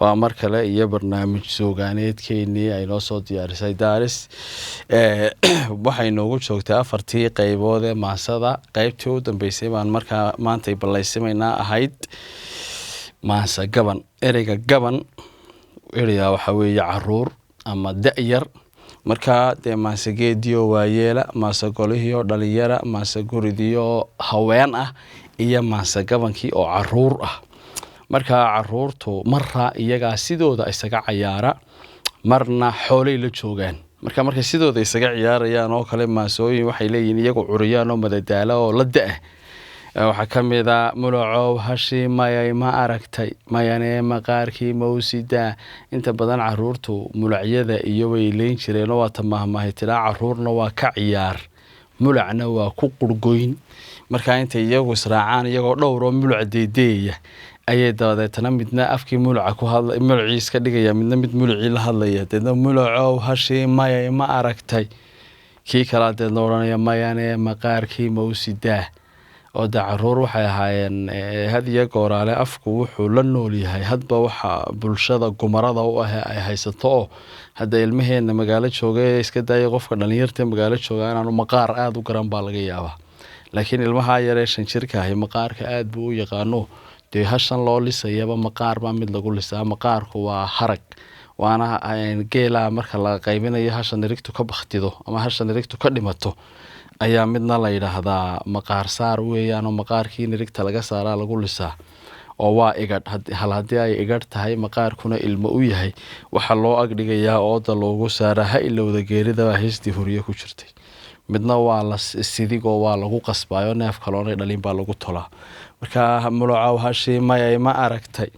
Waa mar kale iyo barnaamij suugaaneedkeenii ay noo soo diyaarisay Daaris. Waxay noogu joogtay afartii qeybood ee maansada. Qeybtii u dambeysay baan markaa maantay ballaysimaynaa ahayd maansa gaban. Ereyga gaban ereyga waxaa weeye caruur ama da-yar. Markaa dee maansageedioo waayeela, maansagolihii oo dhalinyara, maansaguridii oo haween ah iyo maansa gabankii oo caruur ah. Markaa caruurtu marra iyagaa sidooda isaga cayaara, marna xoolay la joogaan. Marka markay sidooda isaga ciyaarayaan oo kale, maansooyin waxay leeyihiin iyagu curiyaan oo madadaalo oo la da-ah. Waxaa ka mid a mulacow hashi mayay ma aragtay mayanee maqaarkii mawsidaa. Inta badan caruurtu mulacyada iyo way leyn jireenoo waa ta mahmahay tilaa caruurna waa ka ciyaar, mulacna waa ku qurgoyn. Markaa intay iyagu israacaan iyagoo dhowroo mulac deedeeya ayay dabadeetana midna afkii mulaca ku hadla, mulacii iska dhigaya, midna mid mulacii la hadlaya. Deedna mulacow hashii mayay ma aragtay, kii kalaa deedna odhanaya mayanee maqaarkii mawsidaa. Oo dee caruur waxay ahaayeen had iyo gooraale afku wuxuu la nool yahay hadba waxa bulshada gumarada u ah ay haysato. Oo hadda ilmaheena magaalo jooga ee iska daaya, qofka dhalinyarta magaalo jooga inaanu maqaar aada u garan baa laga yaabaa, laakiin ilmaha yaree 5 jirka ahi maqaarka aada buu u yaqaano. Dee hashan loo lisayaba maqaar baa mid lagu lisaa. Maqaarku waa harag, waana geelaa marka la qaybinayo hasha nirigtu ka baktido ama hasha nirigtu ka dhimato ayaa midna la yidhaahdaa maqaar saar weeyaan, oo maqaarkii nirigta laga saaraa lagu lisaa, oo waa igadh. Hal haddii ay igadh tahay maqaarkuna ilmo u yahay, waxaa loo agdhigayaa ooda loogu saaraa ha ilowda geeridabaa heestii horiye ku jirtay. Midna waa la sidigoo waa lagu qasbaayo neef kaloonay dhalin baa lagu tolaa. Markaa mulacow hashii mayay ma aragtay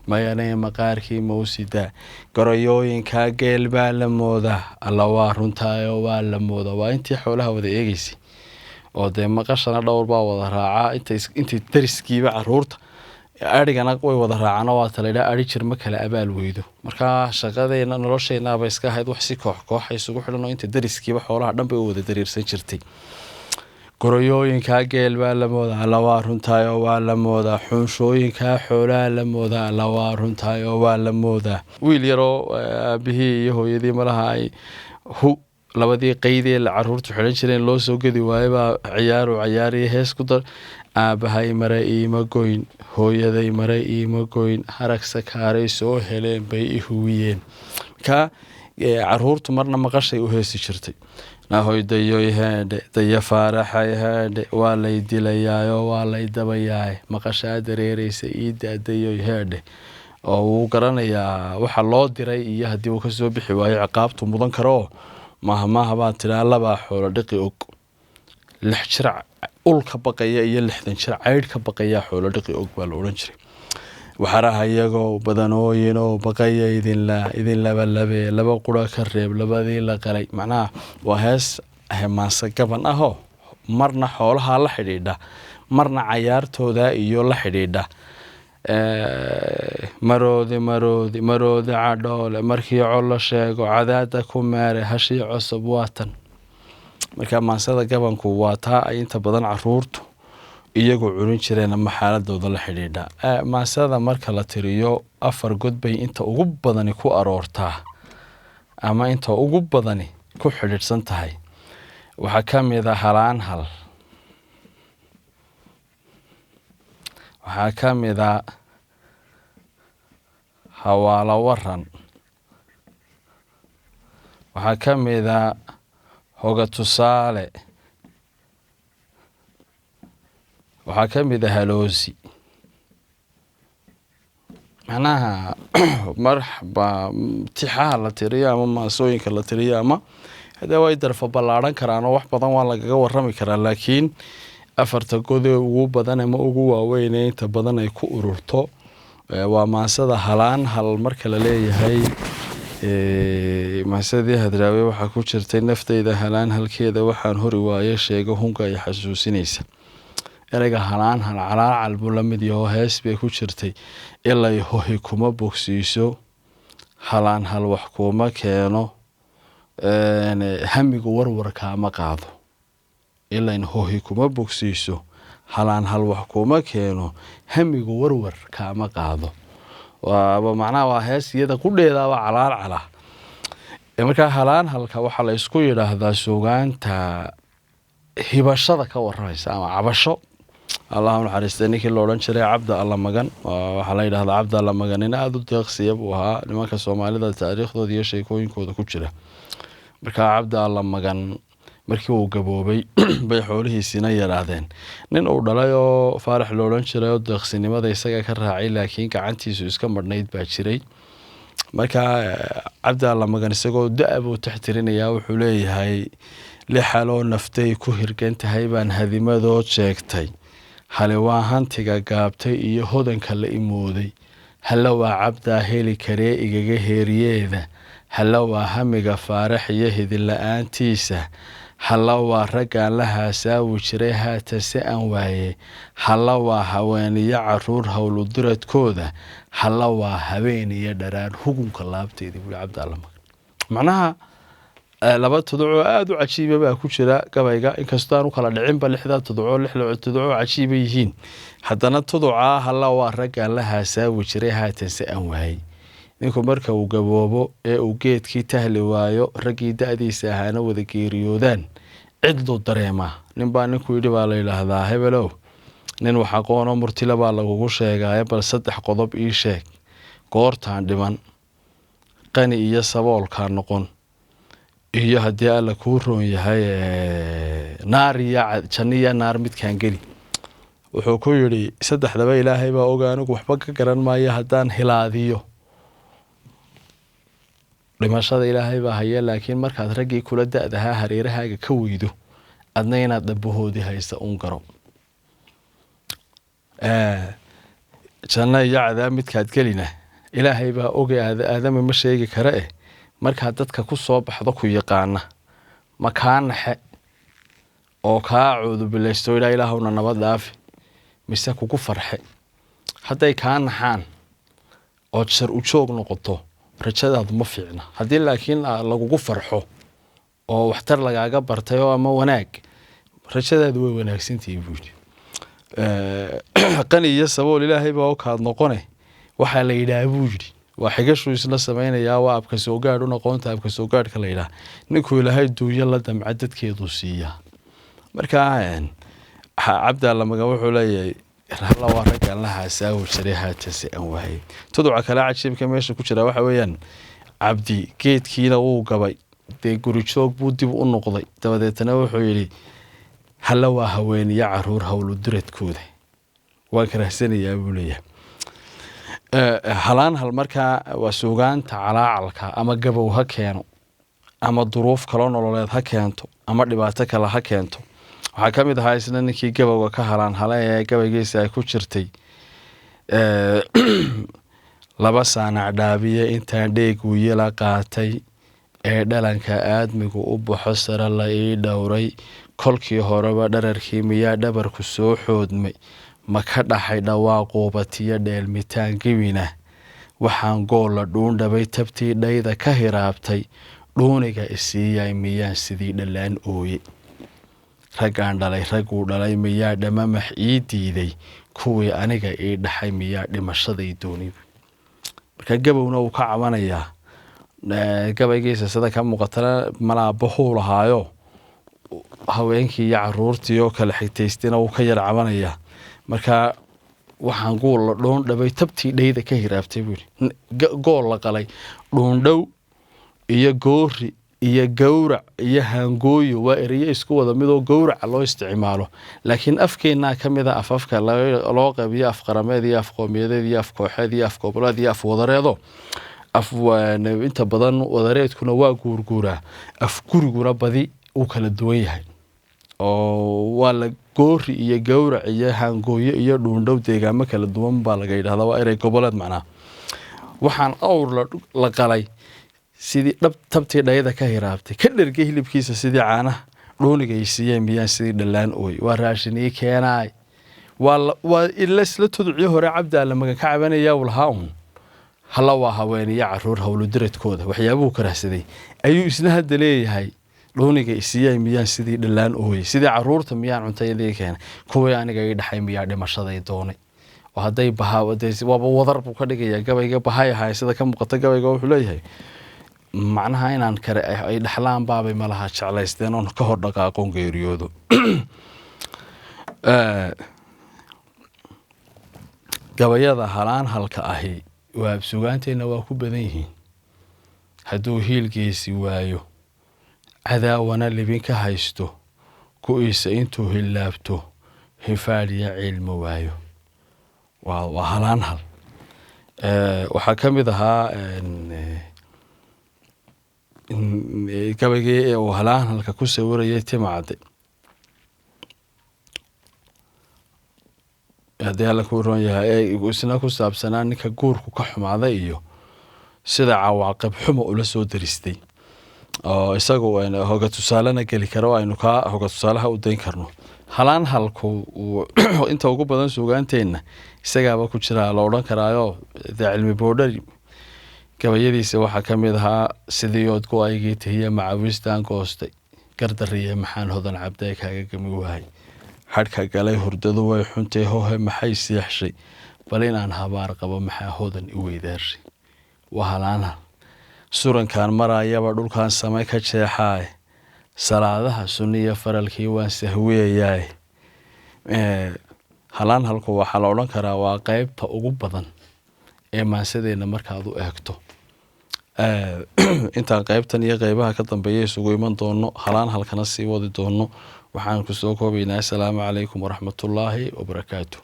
mayanee maqaarkii mawsidaa, gorayooyinkaa geel baa la moodaa, alla waa runtaayo waa la moodaa. Waa intii xoolaha wada eegeysay oo dee maqashana dhowr baa wada raacaa intay dariskiiba caruurta adhigana way wada raacaan oo waa talaydhaa adhi jir ma kala abaal weydo. Markaa shaqadeena nolosheenaaba iska ahayd wax si koox kooxa isugu xidhan oo inta dariskiiba xoolaha dhan bay u wada dariirsan jirtay. Gorayooyinkaa geel baa la moodaa, alla waa runtaayo waa la moodaa. Xunshooyinkaa xoolaha la moodaa, alla waa runtaayo waa la moodaa. Wiil yaroo aabihii iyo hooyadii malaha ay hu labadii qeydee la caruurtu xidhan jireen loo soo gedi waayo baa ciyaaru cayaariya hees ku dar: aabahay mare iima goyn, hooyaday mare iima goyn, harag sakaaray soo heleen bay i huwiyeen. Markaa caruurtu marna maqashay u heesi jirtay. Nahoy dayoy heedhe daya faaraxay heedhe, waa lay dilayaayo waa lay dabayaaye, maqashaa dareereysa ii daadayoy heedhe. Oo wuu garanayaa waxa loo diray iyo haddii uu kasoo bixi waayo ciqaabtu mudan karo. Oo mahmaha baa tiraa labaa xoolo dhiqi og, 6 jir ul ka baqaya iyo 60 jir caydh ka baqayaa xoolo dhiqi og baa la odhan jiray. Waxaraha iyagoo badanooyinoo baqaya idinla idin labalabee, laba qura ka reeb labadii la qalay. Macnaha waa hees maanse gaban ahoo marna xoolaha la xidhiidha, marna cayaartooda iyo la xidhiidha. Maroodi maroodi maroodi cadhoole, markii col la sheego cadaada ku meere, hashii cusub waatan. Marka maansada gabanku waa taa ay inta badan caruurtu iyagu curin jireen ama xaaladooda la xidhiidha. Maansada marka la tiriyo afar god bay inta ugu badani ku aroortaa ama inta ugu badani ku xidhiidhsan tahay. Waxaa ka mid a halaan hal, waxaa ka mid a hawaalo waran, waxaa ka mid a hoga tusaale, waxaa ka mid a haloosi. Macnaha marba tixaha la tiriyo ama maansooyinka la tiriyo ama hadee way darfa ballaadhan karaan oo wax badan waa lagaga warrami karaa, laakiin afarta godee ugu badan ama ugu waaweyn ee inta badan ay ku ururto waa maansada halaan hal. Marka la leeyahay maansadii Hadraawe waxaa ku jirtay nafteyda halaan halkeeda waxaan hori waaye sheego hunka ay xasuusinaysa. Ereyga halaan hal calaacal buu la mid yaho, hees bay ku jirtay: ilay hohi kuma bogsiiso, halaan hal wax kuma keeno, hamigu warwarkaama qaado. Ilayn hohi kuma bogsiiso, halaan hal wax kuma keeno, hamigu warwar kaama qaado. Waaba macnaha waa hees iyada qudheedaaba calaan cala. Markaa halaan halka waxaa la isku yidhaahdaa suugaanta hibashada ka waramaysa ama cabasho. Allah u naxariistay ninkii la odhan jiray Cabda Alla Magan. Waxaa la yidhahdaa Cabda Alla Magan nin aada u deeqsiya buu ahaa, nimanka Soomaalida taariikhdooda iyo sheekooyinkooda ku jira. Markaa Cabda Alla Magan markii uu gaboobay bay xoolihiisiina yaraadeen. Nin uu dhalay oo Faarax la odhan jiray oo deeqsinimada isaga ka raacay, laakiin gacantiisu iska madhnayd baa jiray. Markaa Cabdi Alla Magan isagoo da- buu tixtirinayaa, wuxuu leeyahay: lixaloo naftay ku hirgan tahay baan hadimadood sheegtay, hale waa hantiga gaabtay iyo hodanka la imooday, halla waa cabdaa heli karee igaga heeriyeeda, halla waa hamiga Faarax iyo hidin la-aantiisa, halla waa raggaan la haasaawi jiray haatan si aan waaye, halla waa haweeniyo caruur howludiradkooda, halla waa habeen iyo dharaar hugunka laabteedii, buui Cabdi Alla Magan. Macnaha laba tuducoo aada u cajiiba baa ku jira gabayga, inkastoo aan u kala dhicinba lixdaa tuducoo lix tuducoo cajiiba yihiin, haddana tuducaa halla waa raggaan la haasaawi jiray haatan si aan waayey. Ninku marka uu gaboobo ee uu geedkii tahli waayo, raggii da-diisa ahaana wada geeriyoodaan, cidluu dareemaa. Ninbaa ninku yidhi baa la yidhaahdaa: hebelow, nin wax aqoonoo murtila baa lagugu sheegaayo, bal saddex qodob ii sheeg: goortaan dhiman, qani iyo saboolkaa noqon, iyo haddii Alla kuu roon yahay naar iyo janno iyo naar midkaan geli. Wuxuu ku yidhi: saddexdaba Ilaahay baa oga, anigu waxba ka garan maayo haddaan hilaadiyo. Dhimashada Ilaahay baa haya, laakiin markaad raggii kula da-dahaa hareerahaaga ka weydo, adna inaad dhabahoodii haysta uun garo. Janno iyo cadaab midkaad gelina Ilaahay baa ogay, aadama ma sheegi kara eh. Markaad dadka ku soo baxdo ku yaqaana, ma kaa naxe oo kaa cuudubilaysto, ilaa Ilaahowna nabad dhaafi, mise kugu farxe? Hadday kaa naxaan ood shar ujoog noqoto, rajadaadu ma fiicna. Haddii laakiin lagugu farxo oo waxtar lagaaga bartay oo ama wanaag, rajadaadu way wanaagsantihi, buu yidhi. Qani iyo sabool Ilaahay baa u kaad noqone, waxaa la yidhaha, buu yidhi, waa xigashuu isla samaynayaa, waa abka soo gaadh u noqonta abka soo gaadhka la yidhaha: ninkuu Ilaahay duunyo la damca dadkeedu siiyaa. Markaa Cabdi Allamagan wuxuu leeyahay: halla waa raggaan la haasaawi jiray haatan si aan waayey. Tuduca kale cajiibka meesha ku jira waxa weeyaan, Cabdi geedkiina wuu gabay, dee gurijoog buu dib u noqday. Dabadeetna wuxuu yidhi: halla waa haweeniyo caruur howlu duradkooda, waan karahsanayaa, buu leeyahay. Halaan hal markaa waa suugaanta calaacalka, ama gabow ha keeno, ama duruuf kaloo nololeed ha keento, ama dhibaato kale ha keento. Waxaa ka mid ahaa isna ninkii gabowga ka halaan hala ee gabaygiisa ay ku jirtay: laba saanac dhaabiye intaan dheeg wiyala qaatay ee dhalanka aadmigu u baxo sare la ii dhowray, kolkii horeba dhararkii miyaa dhabarku soo xoodmay? Ma ka dhaxay dhawaaquubatiyo dheelmitaan gebina? Waxaan goolla dhuundhabay tabtii dhayda ka hiraabtay, dhuuniga isiiyay miyaan sidii dhallaan ooye? Raggaan dhalay ragguu dhalay miyaa dhamamax ii diiday? Kuwii aniga ii dhaxay miyaa dhimashaday doonay? Marka gabowna wuu ka cabanayaa gabaygiisa, sida ka muuqatana malaabaxuu lahaayo, haweenkii iyo caruurtii oo kale xigtaystina wuu ka yar cabanayaa. Marka waxaan gool la dhoondhabay tabtii dhayda ka hiraabtay, buu yidhi. Gool la qalay, dhuundhow iyo goori iyo gowrac iyo haangooyo waa ereyo isku wada midoo gowraca loo isticmaalo, laakiin afkeennaa ka mid a afafka loo qaybiyo afqarameed iyo afqoomiyadeed iyo afkooxeed iyo afgoboleed iyo afwadareedo. Af inta badan wadareedkuna waa guurguuraa, afguriguna badi uu kala duwan yahay, oo waa la goori iyo gowrac iyo haangooyo iyo dhuundhow deegaamo kala duwan baa laga yidhahdaa, waa erey goboleed. Macnaha waxaan awr la qalay sidii dhab tabtii dhayada ka hiraabtay, ka dhergay hilibkiisa sidii caanaha, dhuuniga ay siiyeen miyaan sidii dhallaan ooy? Waa raashin ii keenaay, waa ila isla tuducii hore Cabdi Alla Magan ka cabanaya uu lahaa un: halla waa haweeniyo caruur howlu diradkooda. Waxyaabuhu karahsaday ayuu isna hadda leeyahay: dhuuniga isiiyay miyaan sidii dhallaan ooyey? Sidii caruurta miyaan cuntayadii keenay? Kuwii aniga ii dhaxay miyaa dhimashaday doonay? Oo hadday baha waaba wadar buu ka dhigayaa gabayga bahay ahay, sida ka muuqata gabayga. Wuxuu leeyahay macnaha inaan kare ay dhexlaan baabay malaha jeclaysteen oon ka hor dhaqaaqoon geeriyoodo. Gabayada halaan halka ahi waa sugaanteenna, waa ku badan yihiin. Hadduu hiilgeesi waayo, cadaawana libin ka haysto, ku-iisa intuu hillaabto hifaadhiya ciilma waayo. Waa halaan hal. Waxaa ka mid ahaa gabaygii ee uu halaan halka ku sawirayay Timacadde, haddii Alla kuu roon yahay, ee isna ku saabsanaa ninka guurku ka xumaaday iyo sida cawaaqib xumo ula soo daristay, oo isagu hoga tusaalena geli karo, aynu kaa hoga tusaalaha u dayn karno. Halaan halku inta ugu badan suugaanteenna isagaaba ku jiraa la odhan karaayo. Dee Cilmi Boodhari gabayadiisa waxaa ka mid ahaa: sidiiood go-aygii tihiya macawistaan goostay, gardariye maxaan Hodan Cabdee kaaga gami waayay, hadhka galay hurdadu way xuntay, hohe maxay seexshay, bal inaan habaar qabo maxaa Hodan i weydaarshay. Waa halaanhal. Surankaan marayaba dhulkaan samay ka jeexaaye, salaadaha sunniya faralkii waan sahwiyayaaye. Halaan halku waxaa la odhan karaa waa qeybta ugu badan ee maansadeenna markaad u eegto. Intaan qeybtan iyo qeybaha ka dambeeya isugu iman doono, halaan halkana sii wadi doono, waxaan kusoo koobaynaa asalaamu calaykum waraxmatullaahi wabarakaatu.